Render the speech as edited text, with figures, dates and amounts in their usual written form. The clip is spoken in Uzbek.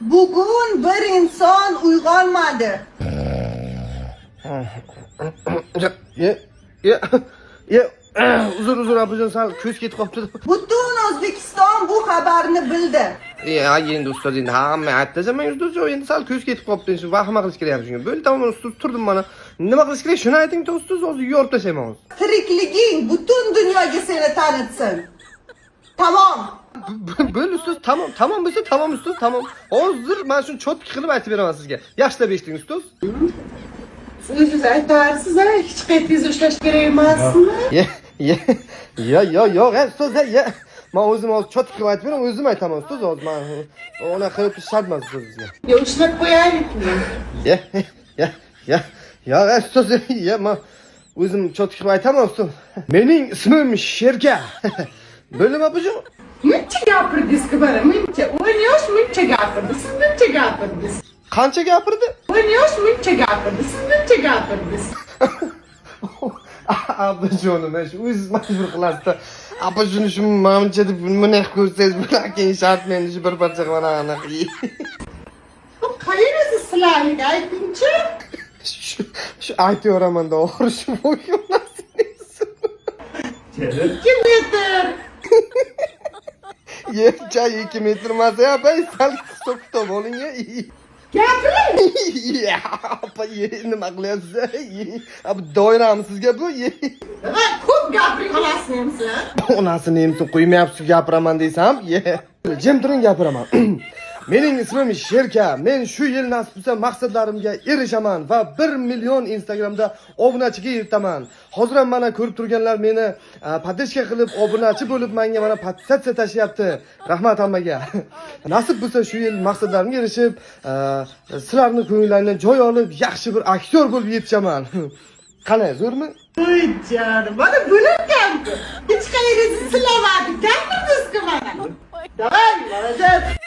Bugun bir inson uyg'onmadi. Ye, ye, ye, uzr, uzr, opajon, sal ko'z ketib qolibdi. Butun O'zbekiston bu xabarni bildi. E, endi ustoz, endi hamma aytdi, men ustoz, endi sal ko'z ketib qolibdi, shu vahima qilish kerak shunga. Bo'ldi, tamom ustoz, turdim mana. Nima qilish kerak, shuni ayting, ustoz, hozir yorib tashlayman hozir. Tirikliging butun dunyoga seni tanitsin. Tamom. Bo'ldi ustoz, tamom, tamom bo'lsa tamom ustoz, tamom. Hozir mana shuni чётко qilib aytib beraman sizga. Yaxshilab eshiting ustoz. Siz o'zingiz aytarsiz, a, hech qayeringizni ushlash kerak emasmi? Ye, ye, yo, yo, yo'q, ustoz, ye. Men o'zim hozir чётко qilib aytib beraman, o'zim aytaman ustoz, hozir men unaqa qilib shart emas ustoz bizga. Yo, ushlab qo'yaylikmi? Ye, ye, ye, yo'q, ustoz, ye, men o'zim чётко qilib aytaman ustoz. Mening ismim Sherka. Bo'ldimi, opajon? Muncha gapirdingiz-ku mana, muncha. 10 yosh muncha gapirdi, siz muncha gapirdingiz. Qancha gapirdi? 10 yosh muncha gapirdi, siz muncha gapirdingiz. Apajonim, shu o'zingiz majbur qilasizda. Apa, shuni shu manimcha deb bunday qilib ko'rsangiz, bular keyin shart meni shu bir parcha mana anaqa. Bu qayerisi sizlarning, aytingchi? Shu aytaveraman-da, oxiri shu bo'lgan. 2 metr. Ye, chay 2 metr emas, opa, sal hisob kitob oling. Ya. Gapiring. Ya, opa, ye, nima qilyapsiz? Ye, bu doirami sizga bu? Ye. Va ko'p gapiring, onasini emsin. Onasini emsin, qo'ymayapsiz gapiraman desam, ye. Jim turing, gapiraman. Mening ismim Sherka. Men shu yil nasib bo'lsa maqsadlarimga erishaman va 1 million Instagramda obunachiga yetaman. Hozir ham mana ko'rib turganlar meni поддержка qilib, obunachi bo'lib menga mana подписаться tashlayapti. Rahmat hammaga. Nasib bo'lsa shu yil maqsadlarimga erishib, sizlarni ko'ngillaringdan joy olib, yaxshi bir aktyor bo'lib yetishaman. Qani, zo'rmi? Voy jonim, mana bo'larkan-ku. Hech qayeringizni silamadi. Gapirdingiz-ku mana. Давай, молодец.